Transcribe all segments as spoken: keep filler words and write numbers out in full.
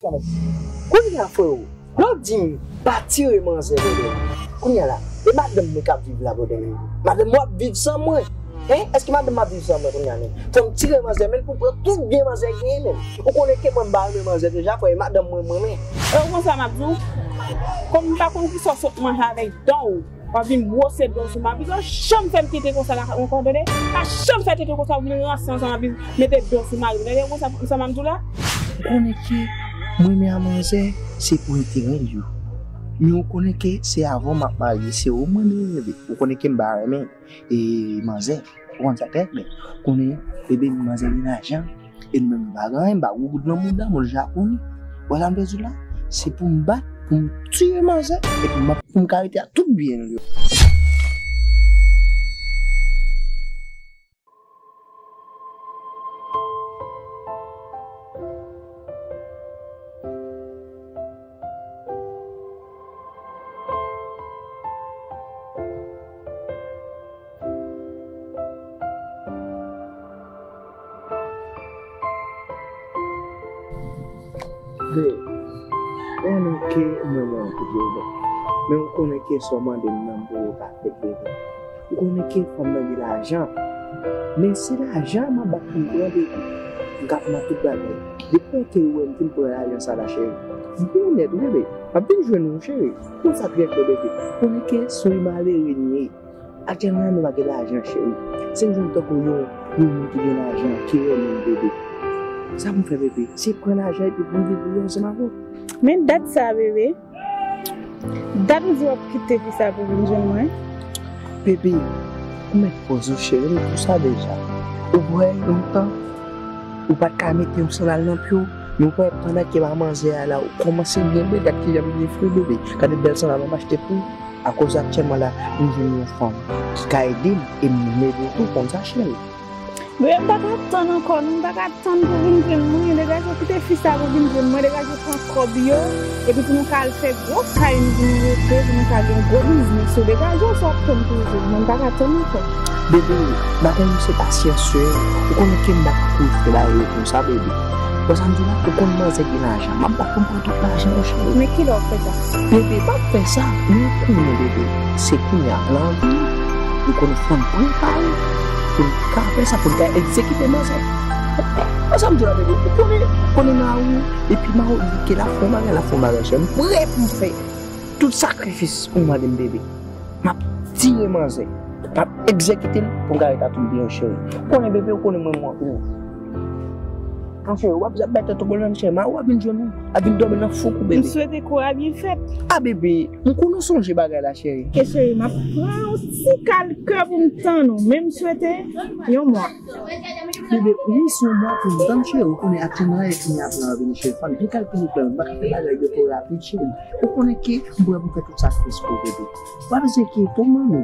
Kounye a, freo, lè w di m pa tire manzè, brother. Kounye a la, e madanm mwen k ap viv la, brother. Madanm mwen ap viv san mwen. Hein? Èske madanm mwen ap viv san mwen kounye a menm? Fò m tire manzè menm pou m pran tout byen manzè genyen menm. Ou konnen ke mwen m pa renmen manzè deja, frè, e madanm mwen m renmen. E w konn sa m ap di w? Kòm m pa konn kisa w sot manje avèk dan w, w ap vin bwose dan w sou mari m. Pa janm fè m tete konsa la ankò, tande? Pa janm fè tete konsa, w vin ranse ansanm, w ap vin mete dan w sou mari m, tande? Ou konn sa, sa m ap di w la? Ou konnen ke mwen menm a manzè, se pou enterè l yo. Men ou konnen ke se avè w m ap marye, se ou mwen renmen, bebe. Ou konnen ke m pa renmen e manzè. Ou konn sa trè byen. Konnen, bebe, manzè gen lajan. E nou menm, nou pa gen anyen, m pa gwo goud nan mouda, moun ja konnen. Ou wè sa m vle di w la? Se pou m bat, pou m tiye manzè, epi m ap, pou m ka rete ak tout byen l yo. Babe, ou konnen ke mwen mwen an koup yo bon. Men ou konnen ke sa w mande m nan m pou yo pa fèt, bebe. Ou konnen ke fanm nan gen lajan. Men se lajan m ap bat pou m pran, bebe. M ka pran tout bagay. Depi lè ke ou wè m fin pran lajan sa la, cheri, m pi onèt, wi, bebe. M ap vin jwenn ou, cheri. Ou konn sa trè byen, bebe. Ou konnen ke se yon malere m ye. Aktyèlman la, nou pa gen lajan, cheri. Si m jwenn tankou yon, yon moun ki gen lajan, ki renmen m, bebe, sa pou m fè, bebe? Se pran lajan epi pou m viv pou yo ansanm avè w. Men dat sa, bebe. Dat ou di w ap kite fi sa pou vin jwenn mwen? Bebe, ou mèt poze w, cheri, m di w sa deja. Ou wè lontan, ou pa t ka mete yon sandal nan pye w, men ou wè pandan ke m a manzè a la, ou kòmanse byen bèl, gad kijan m byen fre, bebe. Gade bèl sandal m ap achte pou ou. Akoz aktyèlman la, m jwenn yon fanm ki ka ede m e m ede w tou, konn sa, cheri. Bebe, m pa ka tann ankò, non, m pa ka tann pou vin jwenn mwen. Degaje w kite fi sa pou vin jwenn mwen, degaje w pran kòb yo, epi pou nou ka al fè gwo kay nou, pou nou rete, pou nou ka gen gwo biznis. Ou degaje w, sa w ap tann pou w jwenn mwen, m pa ka tann ankò. Bebe, bagay yo se pasyans yo ye. Ou konnen ke m pa ka kouri fè bagay yo konsa, bebe. Wè sa m di w la, ou konn manzè gen lajan. M ap bat pou m pran tout lajan yo, cheri. Men kilè w ap fè sa? Bebe, m ap fè sa. Men konnen, bebe, se kounye a plan an vini. Ou konnen fò n prepare pou n ka fè sa, pou n ka egzekite manzè. Wè sa m di w la, bebe. Ou konnen, konnen mari w, epi mari w di ke l ap fè yon bagay, l ap fè yon bagay, cheri. M prè pou m fè tout sakrifis ou mande m, bebe. M ap tire manzè. M ap egzekite l pou m ka rete ak tout byen yo, cheri. Ou konnen, bebe, ou konnen mwen, mwen, ou. Anfen, w ap bay tèt ou pwoblèm, cheri. Mari w ap vin jwenn ou, ap vin dòmi nan fouk ou, bebe. M swete kou a byen fèt. A, bebe, m konnen w sonje bagay la, cheri. Ke cheri, m ap pran yon ti kal kè pou m tann ou, men m swete yon mwa. Bebe, wi, se yon mwa pou m tann, cheri. Ou konnen aktyèlman la, e fini apre an vini, cheri. Fò n byen kalkile plan. M pa ka fè bagay yo twò rapid, cheri. Ou konnen ke m prè pou fè tout sakrifis pou ou, bebe. Ou pa bezwen enkyete w, manmi.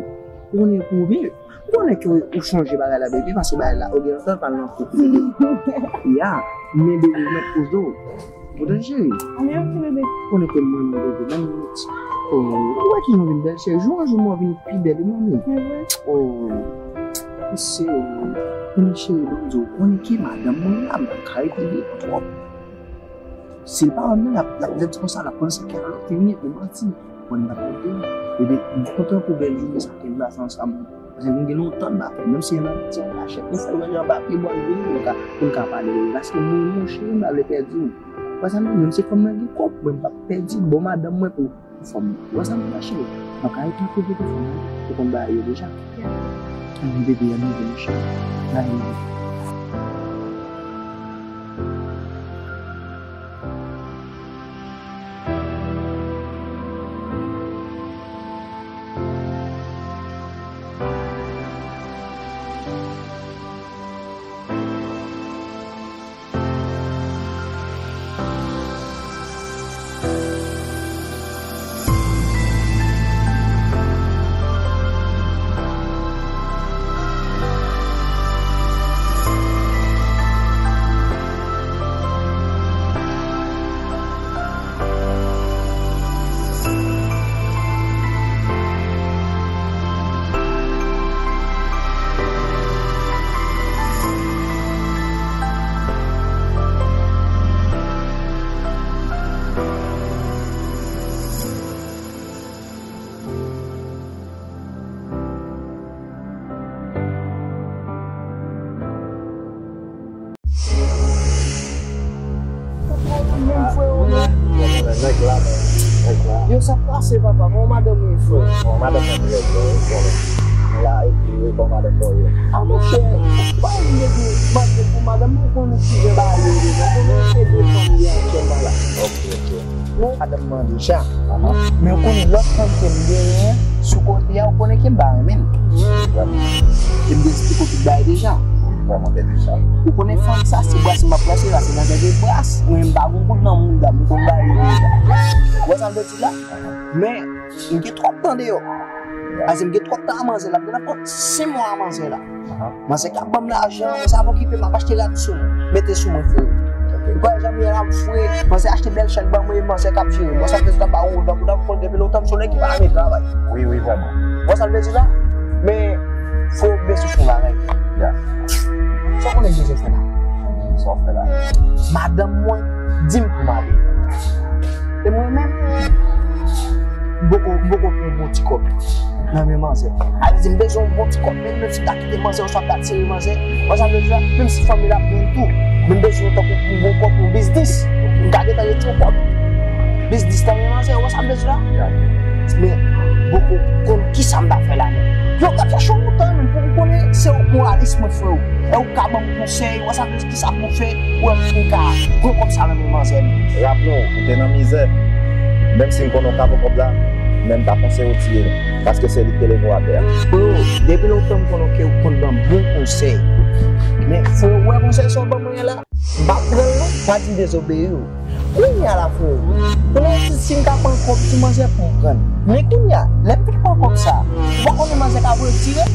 Ou konnen pou ou byen. Ou konnen ke ou, ou chanje bagay la, bebe, paske bagay la, ou gen lontan l pa nan fouk, bebe. Ya, men bebe, ou mèt poze w. Ou tande, cheri? Ann, ok, bebe. Ou konnen ke mwen, mwen, bebe, ban m yon ti. Oh, ou wè kijan w vin bèl, cheri. Jou an jou, mwen vin pi bèl, wi, manmi. Se vre? Oh, se, oh, men cheri, ban m di w, ou konnen ke madanm mwen la, m pa ka rete vye twòp. Si l pa wè m nan, l ap, l ap di konsa, l ap panse ke alò fini, ou manti. Mwen, m pa t konte. Epi, m kontan pou bèl jounen sa ke n pase ansanm. Paske nou gen lontan n pa fè, menm si se nan ti yon kachèt, nou fè l wè jan pa pi bòn vini pou n ka, pou n ka pale de li. Paske mwen, mon cheri, m pa vle pèdi w. Wè sa m di, menm si fanm nan gen kòb, mwen, m p ap pèdi bon madanm mwen pou, pou fanm nan. Wè sa m di la, cheri? M pa ka rete ak yon bebe fanm nan, ou konn bagay yo deja. Ann, bebe, ann rive, mon cheri. Ann rive. Menm frè ou non. Bon, mwen, nèg la, men, nèg la. Yo sa pase, papa, kòman madanm ou ye, frè? Bon, madanm mwen trè byen, wi, bon, men la, epi, wi, bon, madanm mwen ye. A, monchè, pa bliye di, mande pou madanm ou konnen ki jan bagay yo ye, non, konnen se de fanmi aktyèlman la. Ok, ok. Men, madanm mwen deja. Ahan. Men ou konnen lòt fanm ke m genyen sou kote a, ou konnen ke m pa renmen l. Vrèman. E m te eksplike w tout bagay deja. Vrèman, bèl deja. Ou konnen fanm sa, se bras m ap brase la, se nan de bras. Mwen, m pa gon kout nan mouda m, m konn bagay yo deja. Ou wè sa m vle di la? Ahan. Men, m gen twòp tan deyò. Ya. Paske m gen twòp tan a manzè la, m gen twòp senk mwa a manzè la. Ahan. Manzè k ap ban m lajan, manzè ap okipe m, ap achte rad sou mwen, mete sou mwen, frè. Ok. Ou kwè jan m ye la, m fre, manzè achte bèl chèn ban mwen, manzè k ap jere m. Manzè ap fè tout ap ba ou, tankou, tankou konn depi lontan m se yon nèg ki pa renmen travay. Wi, wi, vrèman. Ou wè sa m vle di la? Men, fò w bezwen fè yon bagay. Ya. Sa w konnen m bezwen fè la? Sa w fè la? Madanm mwen di m pou m ale. E mwen menm, m poko, m poko pran yon bon ti kòb nan men manzè. A vle di, m bezwen yon bon ti kòb, menm, menm si m ta kite manzè, oswa m ta tire manzè, ou wè sa m vle di la? Menm si fanmi la pran l tou, men m bezwen yon tankou yon bon kòb, yon biznis. M ka gentan retire yon kòb biznis nan men manzè, ou wè sa m vle di la? Ya. Men, m poko konn kisa m ta fè la menm. Yo, gad fè cho lontan, menm, pou ou konnen se yon moralis mwen, frè. E ou ka ban m konsèy, ou wè sa m vle di? Kisa pou m fè pou m ka pran kòb sa nan men manzè m? Raple w, ou te nan mizè. Menm si m konnen w ka pran kòb la, men m ta konseye w tiye l, paske se li ki te leve w atè a. Bro, depi lontan m konnen w ke ou konn ban m bon konsèy. Men, frè, ou wè konsèy sa w ban mwen an la? M p ap pran l non, pa di m dezobeyi w. Kounye a la, frè, kounye a si, si m ka pran kòb sou manzè pou m pran l. Men kounye a, lè m fin pran kòb sa, ou pa konnen manzè ka retire?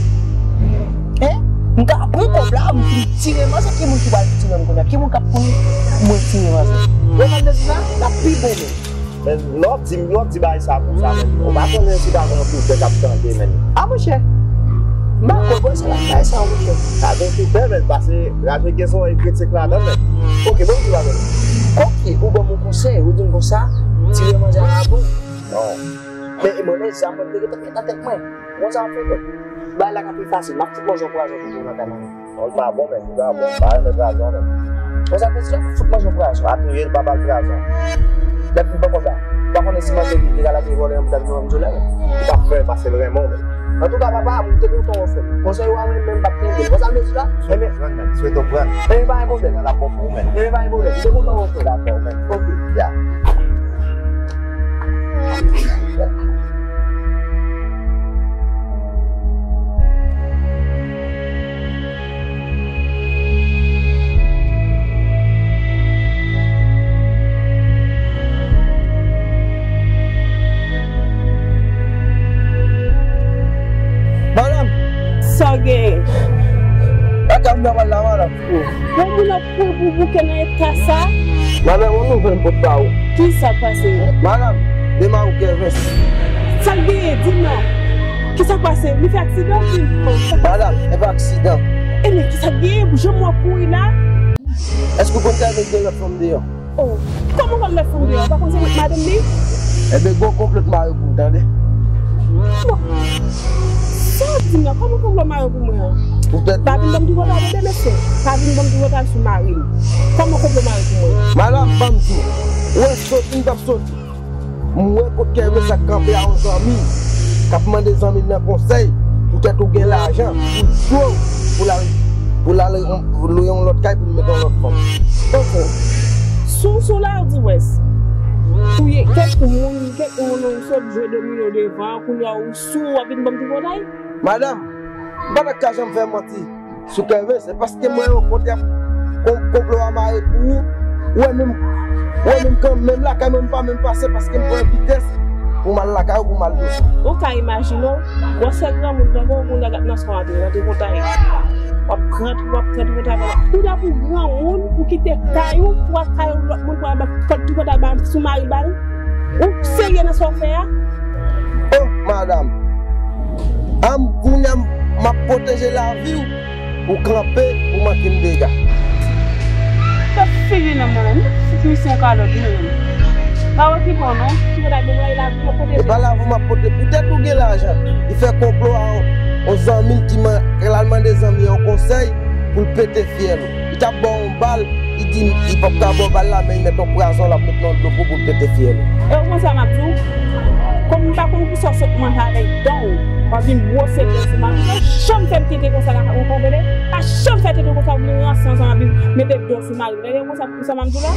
Hein? M ka pran kòb la, m fin tire manzè, ki moun ki pral tire m kounye a? Ki moun k ap konnen mwen tire manzè? Ou konprann sa m vle di la? L ap pi bon menm. Men lè w ap di, lè w ap di bagay sa konsa, men ou pa konnen si pa gen anpil tèt k ap tande, men. A, monchè, m pa kwè, bò, se la bagay sa, monchè. Pa gen anpil tèt, men, pase raje gen zòrèy kritik ladan, men. Ok, bon, m di w bagay. Kòm ki ou ban m yon konsèy, ou di m konsa, tire manzè a bon. Non. Men, e mwen menm, sa mwen te gentan met nan tèt mwen. Ou konn sa m ap fè, frè? Bagay la ka pi fasil. M ap fout manzè yon pwazon pou tou nan kay la. Non, l pa bon, men. Li pa bon. M pa renmen pwazon, men. Ou konn sa m vle di la? Fout manzè yon pwazon. Pa touye l, pa ba l pwazon. Lè m fin pran kòb la, ou pa konnen si manzè li te ka lage vòlè an mouda nan manzè la, men. Li p ap fè l paske l renmen w, men. Antouka, papa, m te kontan wè w, frè m. Konsèy ou a, mwen menm, m p ap kenbe l. Ou konn sa m vle di la? Enben, pran, men. Swete w pran. Enben, pa gen pwoblèm. L ap bon pou ou, men. Enben, pa gen pwoblèm. M te kontan wè w, frè m. Dakò, men. Ok. Ya. Madanm! Sa w genyen? Lakay m nan pral la, madanm. Yon moun ap pran pou bouke nan eta sa. Madanm, yon nouvèl m pot ba ou. Kisa k pase? Madanm, demari w Kèvens. Sa k genyen? Di m non. Kisa k pase? Li fè aksidan? Di m non. Madanm, e pa aksidan. Ebyen, kisa k genyen? Jan m wè w ap kouri la. Èske w konn Kèvens gen lòt fanm deyò? Oh, kòman konn lòt fanm deyò? Ou pa konn se mwen k madanm li? Enben, gon konplo k mare pou ou, tande. Bon. Sa w ap di m la? Kòman konplo mare pou mwen an? Poutèt. Pa vin ban m tripotay tande, mesye. Pa vin ban m tripotay sou mari m. Kòman konplo mare pou mwen? Madanm, ban m di w. Ou wè soti m t ap soti. M wè kot Kèvens ap kanpe a yon zanmi k ap mande zanmi l nan konsèy poutèt ou gen lajan pou l dwe w pou l al, pou l al lwe yon lòt kay pou l met yon lòt fanm. Ok. Sou, sou la ou di wès. Ou ye kèk moun, kèk moun ou sot jwe domino devan, kounye a ou sou, w ap vin ban m tripotay? Madanm, m pa t ka janm fè manti sou Kèvens, se paske mwen wè kote ap kon-, konplo a mare pou ou. Ou wè menm, ou wè menm kanmenm lakay mwen, m pa menm pase paske m pran vitès pou m al lakay ou, pou m al dousan. Ou ka imajine w, gwosè granmoun nan, bon, moun nan gat nan son antre, nan tripotay. W ap pran, w ap pran tripotay. Ou la pou granmoun, pou kite kay ou, pou al kay yon lòt moun, pou al bat kòd tripotay ba sou mari ba l? Ou serye nan sa w fè a? Oh, madanm. Ann, kounye a m ap pwoteje lavi w. Ou kanpe, ou manke m dega. Tèt figi nan mwen menm, fout misye yon kalòt li menm. Pa okipe w non. Tripotay pou mwen, lavi w ap pwoteje. E pa lavi w m ap pwoteje. Poutèt ou gen lajan, li fè konplo a yon, yon zanmi l ki man-, k al mande zanmi an yon konsèy pou l pete fyèl ou. Li t ap ba w yon bal, li Li p ap ka ba w bal la, men li mèt yon pwazon l ap met nan dlo pou, pou l pete fyèl. E w konn sa m ap di w? Kòm m pa konn pou sa w sot manje avèk dan w, w ap vin bwose dlo sou mari m. Pa janm fè m tete konsa la, ou konprann? Pa janm fè tete konsa, ou vin ranse ansanm, ap vin mete dlo sou mari m. Tande konsa, konsa m ap di w la?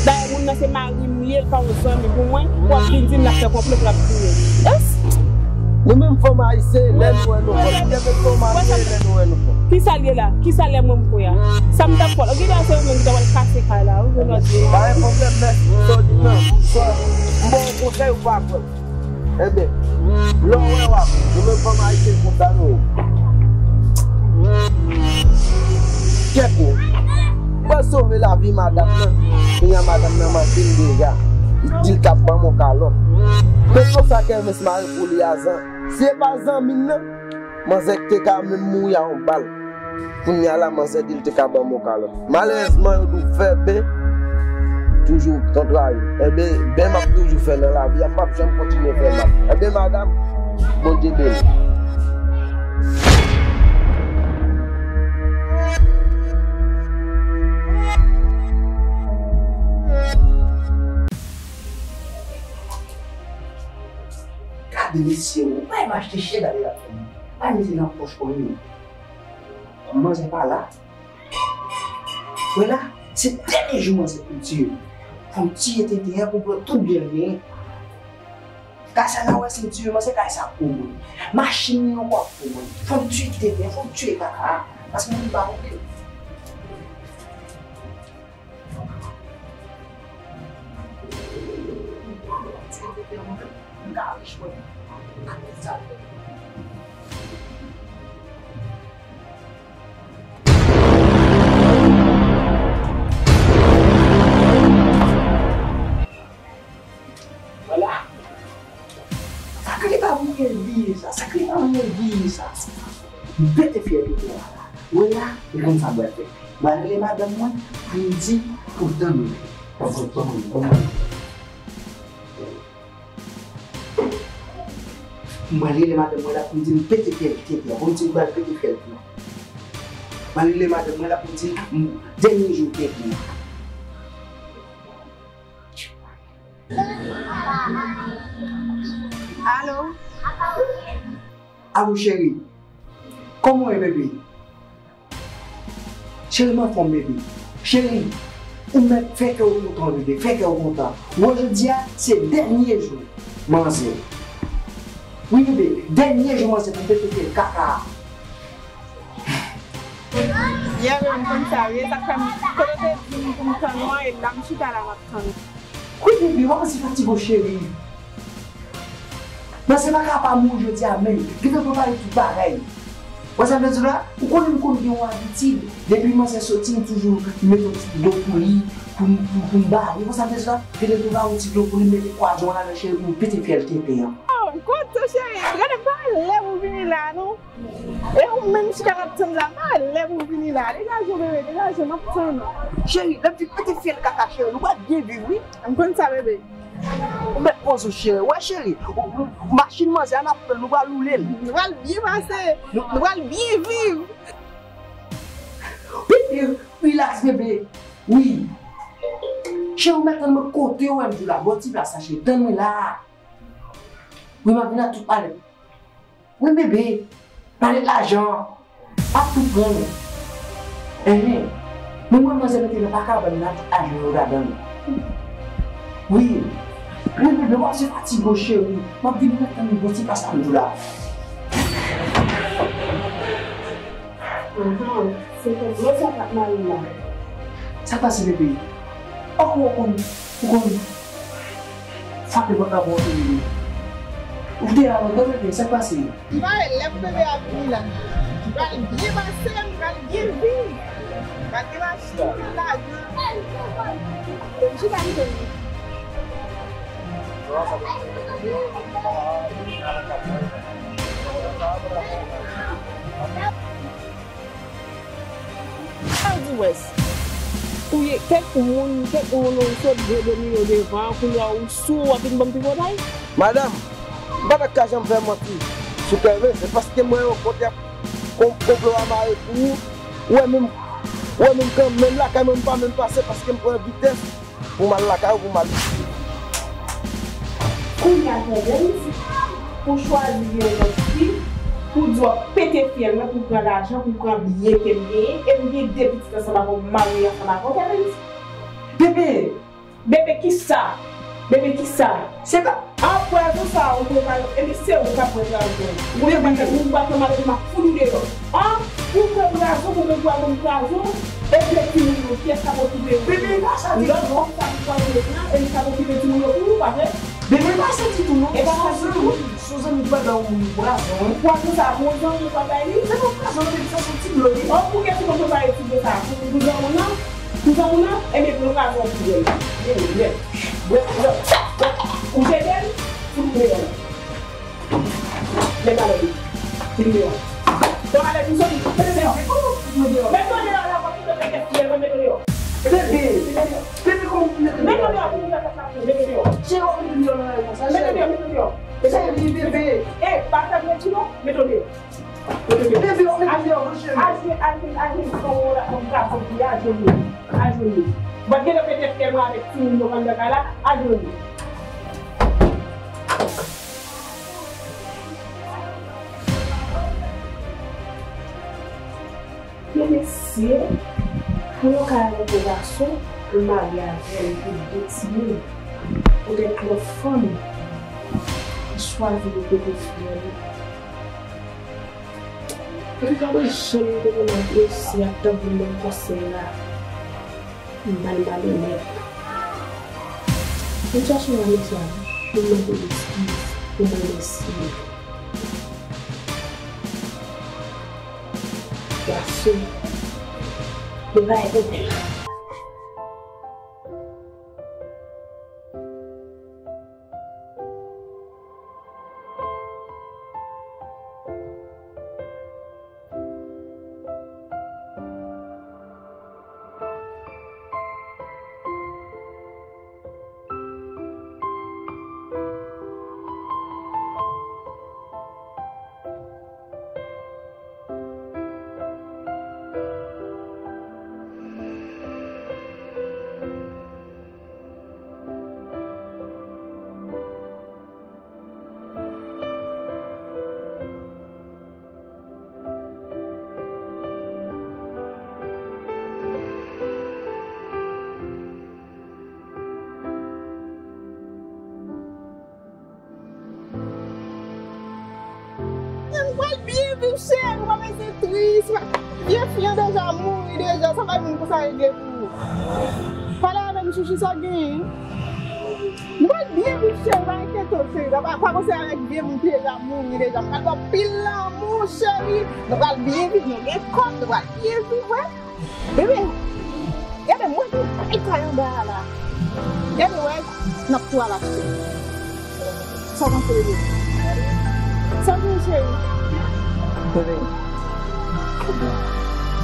Dayè, moun nan se mari m li ye, l pa yon zanmi pou mwen, w ap vin di m l ap fè konplo pou l ap touye m. Es? Nou menm fanm ayisyen, lè nou wè nou fò. Li te met fanm ayisyen, lè nou wè nou fò. Kisa l ye la? Kisa l ye mwen m kwè a? Sa m t ap fè la? Ou gen dwa se ou menm ki ta pral kase kay la, ou gen dwa di. Pa gen pwoblèm, men sa w di m nan, m ba w konsèy ou pa kwè m. Enben, lè w wè w ap, nou menm fanm ayisyen konsa nou ye. Kèt ou. Mwen sove lavi madanm nan. Kounye a madanm nan manke m deja. Li di l t ap ban m yon kalòt. Men konsa Kervens mare pou li a zan. Si se pa zanmi m nan, manzè te ka menm mouri a yon bal. Kounye a la, manzè di l te ka ban m yon kalòt. Malerezman, yo di w fè ben, toujou kontrari. Enben, ben m ap toujou fè nan lavi a, m p ap janm kontinye fè mal. Enben, madanm, Bondye beni. Gade mesye, ou pa m achte chè, gade la. Pa mete nan pòch ou menm. Manzè pa la. Wè la, se dènye jou manzè pou m tiye. Fò m tiye tenten an pou m pran tout byen l genyen. Kay sa la wè se m tiye manzè, kay sa pou mwen. Machin li ankò pou mwen. Fò m tiye tenten an, fò m tiye kaka a. Paske m pa oke. Vwala. Sa k li pa mwen bliye sa, sa k li pa mwen bliye sa. M pete fyèl pou la. Wè la, ou konn sa m pral fè. M pral rele madanm mwen pou m di pou tann mwen. M pral rele madanm mwen la pou m di m pete fyèl tenten an. Pou m di m pral pete fyèl pou la. M pral rele madanm mwen la pou m di m dènye jou tenten an. Alo? Alo, cheri. Kòman w ye, bebe? Cheri, m anfòm, bebe. Cheri, ou mèt fè kè w kontan, bebe. Fè kè w kontan. Wè, jodi a, se dènye jou manzè. Wi, bebe, dènye jou manzè pou pete fyèl kaka a. Yè, bebe, m konn sa, wi. Sa k fè m, kote w te di m pou m tann ou an, e la m chita la, m ap tann ou. Wi, bebe, w ap pase fatige w, cheri. Manzè pa ka pa mouri jodi a menm. Gentan prepare tout bagay. Wè sa m vle di w la? Ou konnen m konn gen yon abitid. Depi manzè soti, m toujou mete yon ti dlo pou li, pou, pou, pou m bale. Wè sa m vle di w la? Gentan prepare yon ti dlo pou li, mete pwazon an ladan, cheri, pou l pete fyèl tenten an. Oh, kote, cheri? Gade, pa lè pou vini la, non. E ou menm chita n ap tann la, pa lè pou vini la. Degaje w, bebe, degaje w, m ap tann ou. Cheri, lè m fin pete fyèl kaka, cheri, nou pral byen viv, wi. M konn sa, bebe. Ou mèt poze w, cheri. Wè, cheri, ou, ou, machin manzè a n ap pran l, nou pral woule l. Nou pral byen pase. Nou, nou pral byen viv. Bebe, rilaks, bebe. Wi. Cheri, ou mèt tann mwen kote w wè m di w la. Bò ti plas la, cheri. Tann mwen la. Wi, m ap vin ak tout malèt. Wi, bebe, malèt lajan an, m ap tou pran l. Enhen. Men mwen, manzè mete nan pa kabann nan, tout lajan yo ladan l. Wi. Wi, bebe, w ap se fatige w, cheri. M ap vin nan tann ou bò ti plas la m di w la. Ahan, se konplo sa k ap mare la. Sa k pase, bebe? Ankò ou konn, ou konn. Frape pòt la pou w tande. Ou te la lontan, bebe, sa k pase? M pa wè lè pou bebe a vini la. M pral byen pase, m pral byen viv. M pral gen machin, m pral lajan. M chita m tande. Al di wès. Ou ye kèk moun, kèk moun ou sot de de milyon devan, kounye a ou sou, w ap vin ban m tripotay? Madanm, m pa t ap ka janm fè manti sou Kève, se paske mwen wè kote y ap kon-, konplo a mare pou ou, ou wè menm Ou wè menm kan, menm lakay mwen, m pa menm pase paske m pran vitès pou m al lakay ou, pou m al. Kounye a, Clemens, ou chwazi gen yon lòt fi, pou di w ap pete fyèl mwen, pou pran lajan, pou pran byen ke m genyen, e m gen de pitit ansanm avè w, m marye ansanm avè w, Clemens. Bebe, Bebe, kisa? Bebe, kisa? Se pa. An, pwazon sa a, ou pran, epi se ou k ap pran pwazon. Ou pran pwazon, ou pa fè maladi, m ap fout ou deyò. An, ou pran pwazon, ou pran pwazon, pwazon, epi timoun yo, kiyès k ap okipe yo? Bebe, e pa sa ditou non. Lòt fi sa pou pwazon yo pran, e li k ap okipe timoun yo pou ou, pa vre? Bebe, e pa sa ditou non. E pa sa ditou. Se yon zanmi pandan ou pwazon. Pwazon sa a, pou yon zanmi ou pral bay li? Se pa pwazon, bebe, sa se yon ti dlo, wi. O, pou kiyès ou konn prepare ti dlo sa a? Pou, pou zanmi w nan? Pou zanmi w nan? Ebyen, pran pwazon pou bwè. Bebe, bwè. Bwè, bwè, bwè. Ou jete l? Fout m deyò. Met malèt li. Fout m deyò. Pran malèt li soti. Met l deyò. Met l deyò la, w ap fout mete fyèl mwen, met l deyò. Bebe. Met l deyò. Bebe, kòman pou mete l deyò? Met l deyò, pou mwen fè sa, met l deyò. Cheri, w ap mete l deyò nan lari konsa, cheri. Met l deyò, met l deyò. Cheri, bebe. E, pa fè mwen di non, met l deyò. Bebe, w ap mete l deyò, wi, cheri. Aje, aje, aje, aje, aje, aje, aje. Mwen genlè pete fyèl mwen avèk timoun yo anndan kay la, aje. Men mesye, pou yon kay avèk yon gason, pou l marye avè l, pou de timoun, poutèt lòt fanm, li chwazi pou pete fyèl li. Mwen pa wè jan m te konn ap resi ap tande menm konsèy la. M ba l malonèt. M chache yon avoka pou m mande l eskiz, pou m remèsye l. Gason, li pa gen pwoblèm. Nou pral byen viv, cheri, nou pa bezwen tris. Vye fi an deja mouri deja, sa bay moun konsa regle pou ou. Pale avè m, chouchou, sa w genyen? Nou pral byen viv, cheri, pa enkyete w, cheri. Pa, pa, pa panse avèk vye moun ki deja mouri deja. M pral ba w pil lanmou, cheri. Nou pral byen viv, nou gen kòb, nou pral byen viv, wi. Bebe, gade mwen ki bèl kay anba a la. Gade wè, n ap tou al achte. Sa w panse, bebe? Sa w di, cheri? Bebe, pwoblèm.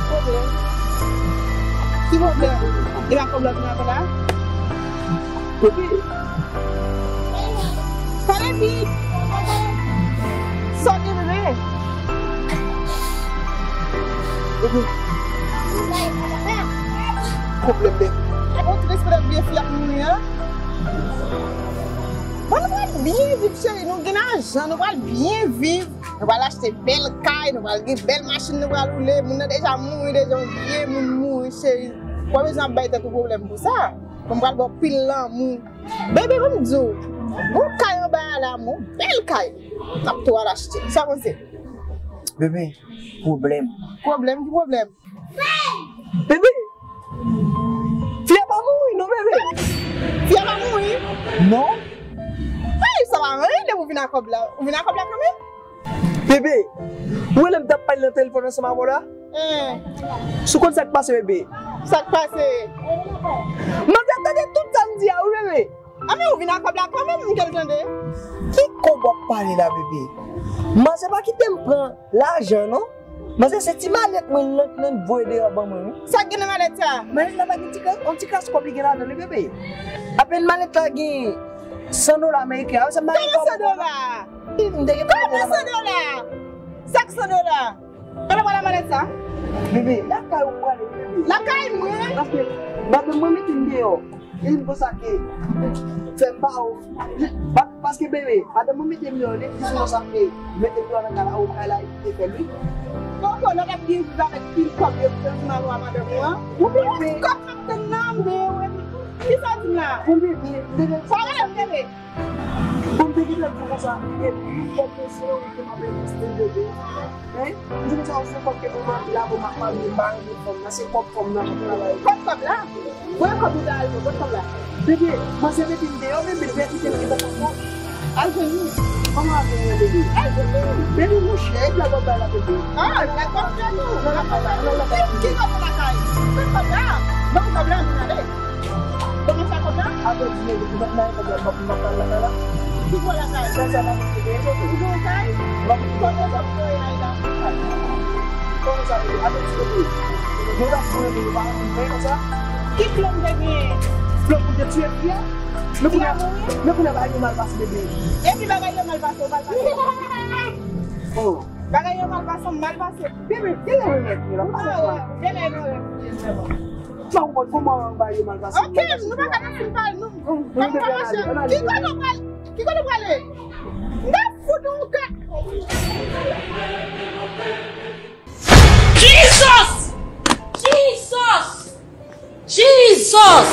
Pwoblèm? Ki pwoblèm? E pa kòb la w vin avè la? Bebe. Pale vit. Sa w gen, bebe? Bebe. Pwoblèm, bebe. Ou tris poutèt vye fi ap mouri an? Bon, nou pral byen viv, cheri. Nou gen lajan, nou pral byen viv. Nou pral achte bèl kay, nou pral gen bèl machin, nou pral woule. Moun nan deja mouri, deja yon vye moun mouri, cheri. Ou pa bezwen ap bay tèt ou pwoblèm pou sa. Bon, m pral ba w pil lanmou. Bebe, ban m di w, gon kay anba a la, mon bèl kay. N ap tou al achte. Sa w panse? Bebe, pwoblèm. Pwoblèm? Ki pwoblèm? Bebe, fi a pa mouri non, bebe. Fi a pa mouri? Non. Ay, sa pa anyen depi w vin ak kòb la. Ou vin ak kòb la kanmenm? Bebe, ou wè lè m t ap pale nan telefòn ansanm avè w la? Hein. Si w konn sa k pase, bebe? Sa k pase? Manzè tande tout sa m di a, wi, bebe. A, men ou vin ak kòb la kanmenm, m kel tande. Ki kòb w ap pale la, bebe? Manzè pa kite m pran lajan, non. Manzè, se ti malèt mwen nan, nan voye deyò ban mwen, wi. Sa k gen nan malèt sa? Malèt la pa gen ti kras, yon ti kras kòb li gen ladan li, bebe. Apèn malèt la gen san dola ameriken. Sa m pa gen kòb. Kòman san dola? M te gen kòb. Kòman san dola? Sa k san dola? Kote w pral a malèt sa? Bebe, lakay ou prale, bebe. Lakay mwen? Paske madanm mwen mete m deyò. E m konsa ke fè m pa ou. Pa-, paske bebe, madanm mwen mete m deyò, li di konsa ke mete m deyò nan kay la, ou kay la, li te fè l wi. Kòkò, lè w t ap gen viv avèk pil kòb yo pou fè mal ou a madanm ou an. Ou bebe. Kòb m ap tann nan, m deyò, epi kisa w di m la? Bon bebe, bebe. Sa w rele m bebe? Bon, m te gentan di w konsa, e, yon kòb mwen se yon ki m ap envesti bebe. Hein? M di konsa, se kòb ke pou m anvi la, pou m ap marye, m pa renmen fanm nan, se kòb fanm nan pou travay. Kot kòb la? Voye kòb ou ta al pran, kot kòb la? Bebe, manzè mete m deyò, bebe, bebe kite m gentan konsa. Al jwenn li. Kòman al jwenn li, bebe? Al jwenn li. Bebe, monchè, e blòk w ap bay la, bebe. Ah, blòk w ap fè nou. Blòk w ap bay la, blòk w ap bay la. Ki kòb ou lakay? Kot kòb la? Ban m kòb la, ann ale. Kòman sa kòb la? Apre di men, depi mwen nan kòb la, m ap, m ap pale lakay la. Ki bò lakay? Sa, sa, m ap di men, ou gen yon kay? M ap di men. Kote kòb mwen ay la? Kòman sa, bebe? Apre di men, bebe. Mwen t ap pran bebe, pa konn mwen konsa. Ki plan m te genyen? Plan pou te tiye fi a? Men kounye a, men kounye a bagay yo mal pase, bebe. Epi bagay yo mal pase, yo mal pase. Oh. Bagay yo mal pase, mal pase. Bebe, genlè remèt mwen la. Ah, ouais, genlè remèt mwen, vrèman. Sa ou konn kòman bagay yo mal pase? Ok, nou pa ka nan fin pale, nou. Ki kote w prale? Ki kote w prale? M ta fout ou ka. Jesus! Jesus! Jesus!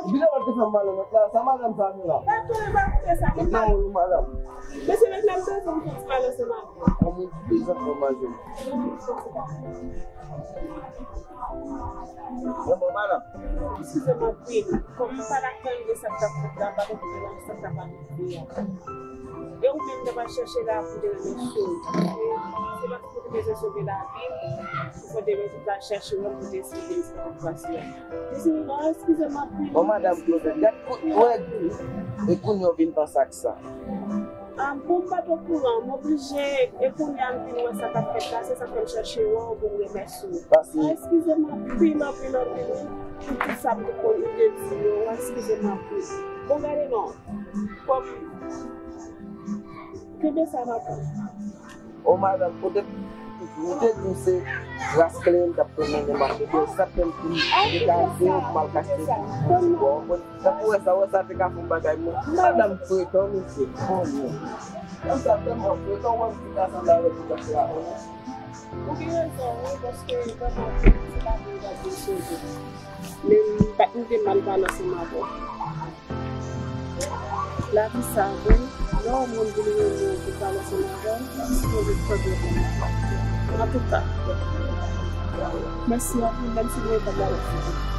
Vide w te fè m malonèt la, sa madanm sa gen la? Nan ou, madanm? Mesye, mèt la, m bezwen fè ti pale ansanm avè w. Kòman w bezwen fè manje? Bon, bon, madanm. Eskize m anpil. Kòm m pa t ap tande sa k t ap fèt la, m pa t ap tande sa k t ap pase a. E ou menm, m t ap al chèche la pou te remèsye w. Se paske ou te bezwen sove lavi m, ou fè te bezwen al chèche w pou te esplike m sa k ap pase a. Mesye, non, eskize m anpil. Bon, madanm Claudette, gad kout wè. E kounye a w vin panse ak sa. Ah, bon, m pa t okouran, m oblije, e kounye a m vin wè sa k ap fèt la, se sa k fè m chèche wè w pou m remèsye w. Pase. Ah, eskize m anpil, anpil, anpil, wi, pou tout sa m te konn, m te di yo, eskize m anpil. Bon, gade non, kòm, kenbe sa, papa. O madanm, ou te, ou te di m se ras kleren m t ap pran nan men m ap mete, sa k fè m vin dekaze w pou m al kache bò. Tankou wè sa, wè sa te ka fè yon bagay mwen. Madanm frekan, mesye. Madanm sa tèlman frekan, wè m fin rasanble avèk yon gras la, konnen. Ou gen rezon, wi, paske vrèman, se pa moun k ap vin sonje. Men m pa t rive mal pale ansanm avè w. Lavi sa, wi. Lè yon moun vin renmen w, vin pale ansanm avè w, li sipoze tande w. Antouka, mèsi anpil, menm si nou gen pwoblèm.